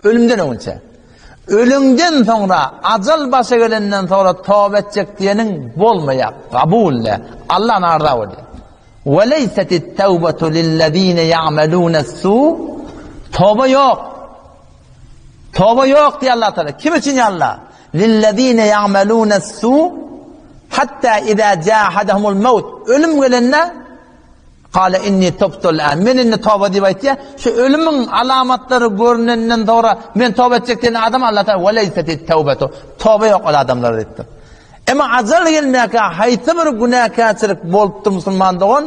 Ölümden öňünçä. Ölüňden soňra, ajal başa gelenden soňra toba etjek diýeniň bolmaýar, kabul däl. Allah narza bolýar. Ve leysetit tawbatu lillezine ya'maluna-s-su Toba ýok. Toba ýok diýýär Allah Taala. Kim üçin ýa Allah? Lillezine ya'maluna-s-su hatta iza jahadahumul maut. Ölüm gelende Kale inni tubtul an. Men indi toba diýip aýtýar. Şu ölümiň alamatlary görnenden soňra men toba etjek diýen adam Allah Taala weleýsetit tawbatu. Toba ýok ol adamlara diýipdir. Emma ajal gelmäkä haýsy bir günäkärçilik bolupdyr musulman dogan,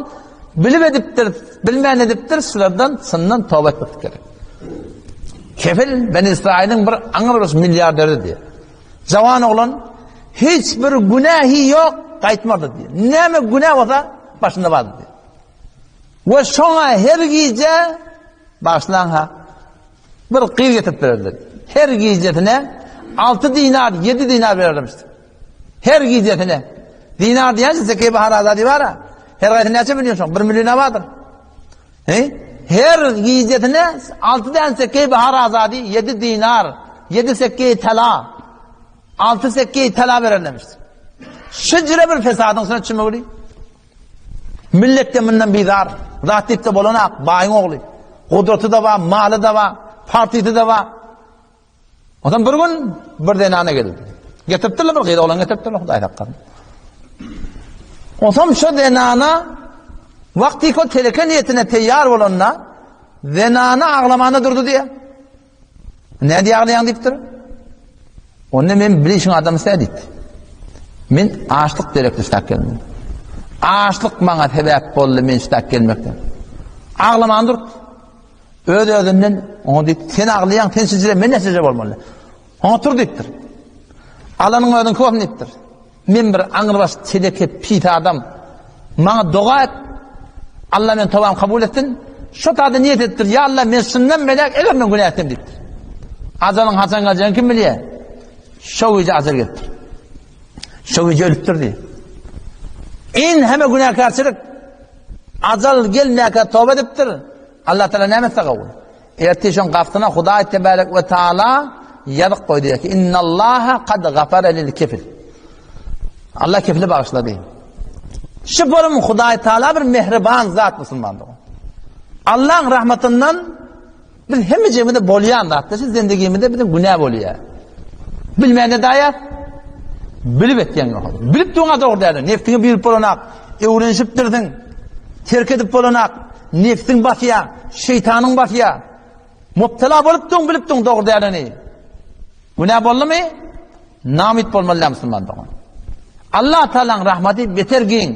bilip edipdir, bilmän edipdir, şulardan çyndan toba etmek gerek. Kefil Beni Israiliň bir aňrybaş milliarderi diýýär. Jawan oglan hiç bir günähi ýok, gaýtmady diýýär. Näme günä bolsa başynda bardy diýýär. We şoňa her gije başlaň ha bir gyz getirip bererdi. Her gijesine 6 dinar, 7 dinar berermiş. Her gijesine. Dinar diýen zekeý bahar azady bar. Her gaýsy näçe million şoň? 1 milliona bardyr. He? Her gijesine 6 däne sekkeý bahar azady, 7 dinar, 7 sekkeý tala, 6 sekkeý tala bererlermiş. Şüjre bir fesadyň üstüne çümegli. Millet de mundan bizar. Zat diýip de bolanak, baýyň ogly. Gudraty da bar, maly da bar, partisi da bar. Ondan bir gün bir zenana geldi. Getiripdirler bir gyz oglan getiripdirler Hudaý saklasyn. Ondan şu zenana wagty kol teleke niýetine teýýar bolanda zenana aglamana durdy diýe. Ne diýe aglaýaň diýipdir. Onda men bilişiň adamysy däl diýipdir. Men açlyk derekli ştak geldim. Açlyk maňa sebäp boldy men ştak gelmekden. Aglaman durdy. Öz-özünden oňa diýip, sen aglaýaň, sen şijire, men näçe bolmaly? Oňa tur diýipdir. Alanyň özüňki bolsun diýipdir. Men bir aňrybaş teleke pis adam. Maňa doga et. Allah men tobam kabul etsin. Şu taýda niýet etdir. Ýa Allah, men şundan beläk eger men günä etsem diýipdir. Ajalyň haçan geljegini kim bilýär? Şo gije ajal gelipdir. Şo gije ölüpdir diýip. In heme günäkärçilik ajal gelmäkä toba edipdir. Allah Taala näme etse kabul. Ertir şoň gapysyna Hudaý tebarek we taala ýazyk goýdy ki innallaha kad gafara lil kefil. Allah kefili bagyşlady. Şu bolum Hudaý Taala bir mehriban zat musulmandyr. Allah'ın rahmetinden Biz hemmejigimizde bolýan zatda, şu zendigimizde biziň günä bolýar. Bilmän daýas. Bilip etýän ýok. Bilip duňa dogry däl. Nefsiňe bilip bolanak, öwrenişipdirsiň. Terk edip bolanak, nefsiň basýar, şeýtanyň basýar. Mubtala bolup duň, bilip duň dogry dälini. Günä boldumy? Namit bolmaly musulman dogan. Allah Taala'nyň rahmeti beter giň.